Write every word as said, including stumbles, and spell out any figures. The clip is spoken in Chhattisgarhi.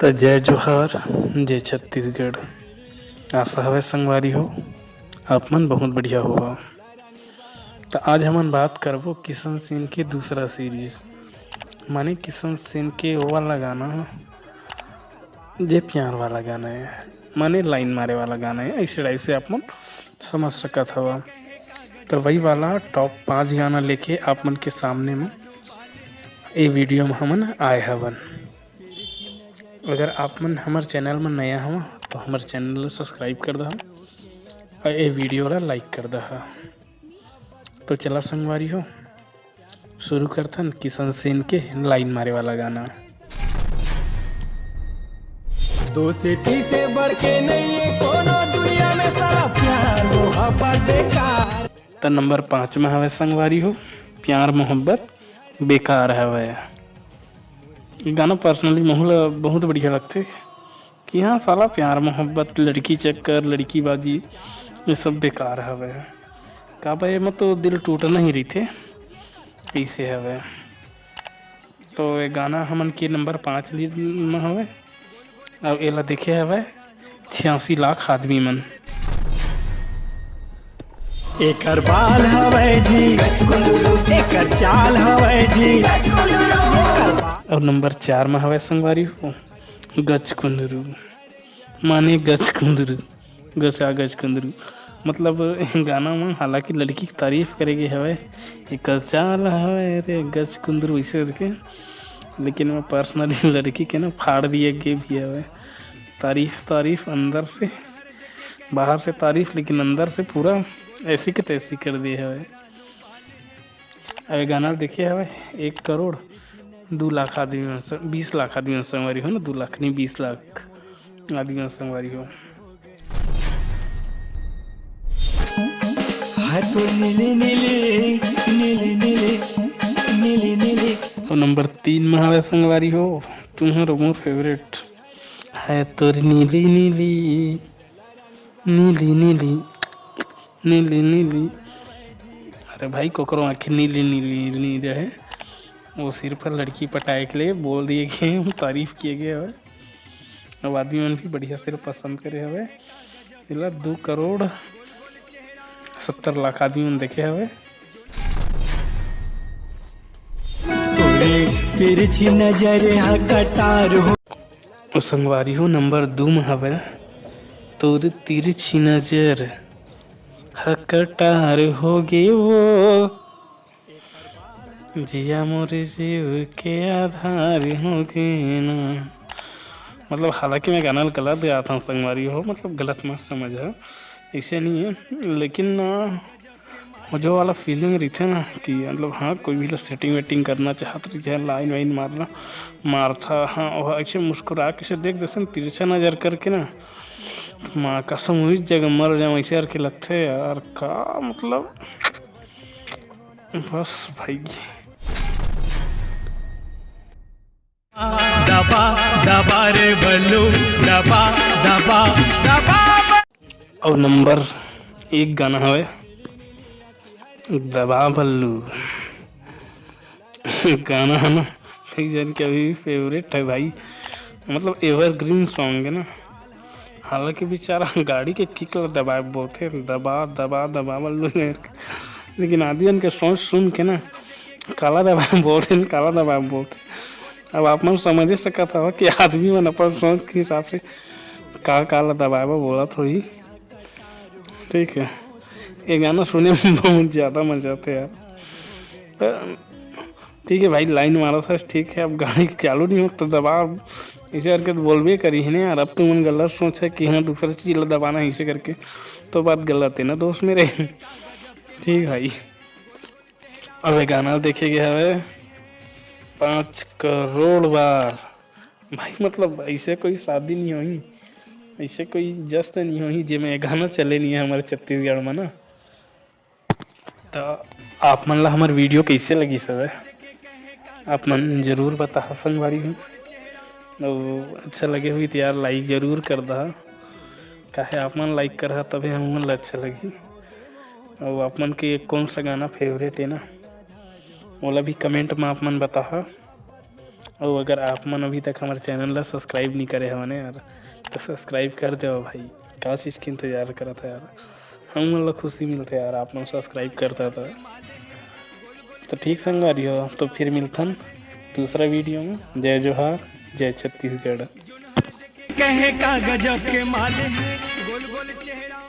त जय जोहार, जय छत्तीसगढ़। आशा हवय संगवारी हो, आप मन बहुत बढ़िया होहा। त आज हमन बात करबो किशन सेन के दूसरा सीरीज, माने किशन सेन के वो वाला गाना, जे प्यार वाला गाना है, माने लाइन मारे वाला गाना है, ऐसे टाइप से आप मन समझ सकत हवा। त वही वाला टॉप पाँच गाना लेके आप मन के सामने में ए वीडियो में हमन आए हवन। अगर आप मन हमर चैनल में नया हव तो हमर चैनल ला सब्सक्राइब कर दहा और ए वीडियो ला लाइक कर दहा। तो चला संगवारी हो, शुरू करथन किशन सेन के लाइन मारे वाला गाना। दोस्ती से बढ़ के नहीं है कोनो दुनिया में साला प्यार मोहब्बत बेकार। त नंबर पाँच में हवय संगवारी हो, प्यार मोहब्बत बेकार हवय। ये गाना पर्सनली महू ला बहुत बढ़िया लगथे कि हाँ साला प्यार मोहब्बत, लड़की चक्कर, लड़की बाजी, ये सब बेकार हवय। काबर एमा तो दिल टूटना ही रहिथे, ऐसे हवय। तो ये गाना हमन के नंबर पाँच लीड में हवय। अब एला देखे हवय छियासी लाख आदमी मन। एकर बाल हवय जी, एकर चाल हवय जी। और नंबर चार में हवय संगवारी हो, गचकुंदरू, माने गचकुंदरू, गचा गचकुंदरू। मतलब गाना में हालांकि लड़की की तारीफ करे गे हवय, एकर चाल हवय रे गचकुंदरू, ऐसे करके, लेकिन मैं पर्सनली लड़की के ना फाड़ दिए गे भी हवय। तारीफ तारीफ अंदर से, बाहर से तारीफ, लेकिन अंदर से पूरा ऐसी के तैसी कर दिए हवय। अब ये गाना देखे हवय एक करोड़ दू लाख आदमी मन से, बीस लाख आदमी मन से, संगवारी हो ना, दू लाख नहीं, बीस लाख आदमी मन से, संगवारी हो। हाय तो नीले नीले, नीले नीले, नीले नीले। और नंबर तीन में हवय संगवारी हो, तुम्हर मोर फेवरेट, हाय तोर नीली नीली, नीली नीली, नीली नीली। अरे भाई, कोकरो आँखें नीली नीली नी रहे, वो सिर्फ लड़की पटाए के लिए बोल दिए गए, तारीफ किए गए हवय। अब आदमी मन भी बढ़िया से पसंद करे हवय। एला दू करोड़ सत्तर लाख आदमी मन देखे हवय। तोरे तिरछी नजर हा कटार हो। ओ संगवारी हो, नंबर दू म हवय, तोर तिरछी नजर ह कटार हो गे वो, जिया मोर जीव के आधार हो गे ना। मतलब, हालांकि मैं गाना ल गलत गात हूँ संगवारी हो, मतलब, गलत मत समझ, ऐसे नहीं है, लेकिन ना, वो जो वाला फीलिंग रहिथे ना कि मतलब, हाँ, कोई भी ला सेटिंग वेटिंग करना चाहत रहिथे, लाइन वाइन मारना, मारथा, हाँ, वो ऐसे मुस्कुरा के से देख देथे ना, तिरछा नजर करके ना, माँ कसम, वही जगह मर जाऊँ, ऐसे करके लगथे यार, का मतलब, बस भाई। दबा, दबा रे बल्लू, दबा, दबा, दबा। और नंबर एक गाना हवे दबा बल्लू। गाना है ना, कई जन के अभी फेवरेट है भाई, मतलब एवरग्रीन सॉन्ग है ना। हालांकि बेचारा गाड़ी के किक ला दबाए बोलथे, दबा, दबा, दबा बल्लू करके। लेकिन आदमी मन के सोच सुन के ना, काला दबाए बोलथे, काला दबाए बोलथे। अब आप मन समझे सकत हव कि आदमी मन अपन सोच के हिसाब से का, काला दबाए बर बोलत होही। ठीक है, ये गाना सुने में बहुत ज़्यादा मजा आथे यार। तो ठीक है भाई, लाइन मारत हस, ठीक है, अब गाड़ी चालू नहीं हो तो दबा, ऐसे करके तो बोलबे करी है ना यार। अब तुमन गलत सोच है कि हाँ, दूसरा चीज़ ला दबाना है, ऐसे करके तो बात गलत है ना दोस्त मेरे। ठीक भाई, अब ये गाना देखे गए हवे पाँच करोड़ बार भाई, मतलब ऐसे कोई शादी नहीं होही, ऐसे कोई जश्न नहीं होही जेमे ये गाना चले नहीं है हमारे छत्तीसगढ़ में ना। तो आप मन ला हमर वीडियो कैसे लगिस हवय, आप मन जरूर बताहा संगवारी हो। अउ अच्छा लगे होही तो यार, लाइक जरूर कर दहा, काहे आप मन लाइक करहा तभे हम मन ला अच्छा लगही। अउ आप मन के कौन सा गाना फेवरेट है ना, ओला भी कमेंट में आप मन बताहा। अउ अगर आप मन अभी तक हमर चैनल ला सब्सक्राइब नहीं करे हव ना यार, तो सब्सक्राइब कर देव भाई। का चीज के इंतजार करत है यार? हम मन ला खुशी मिलथे यार, आप मन सब्सक्राइब करता तो। तो ठीक संगवारी हो, तो फिर मिलथन दूसरा वीडियो में। जय जोहार, जय छत्तीसगढ़। कहे का गजब के माल है, गोल गोल चेहरा।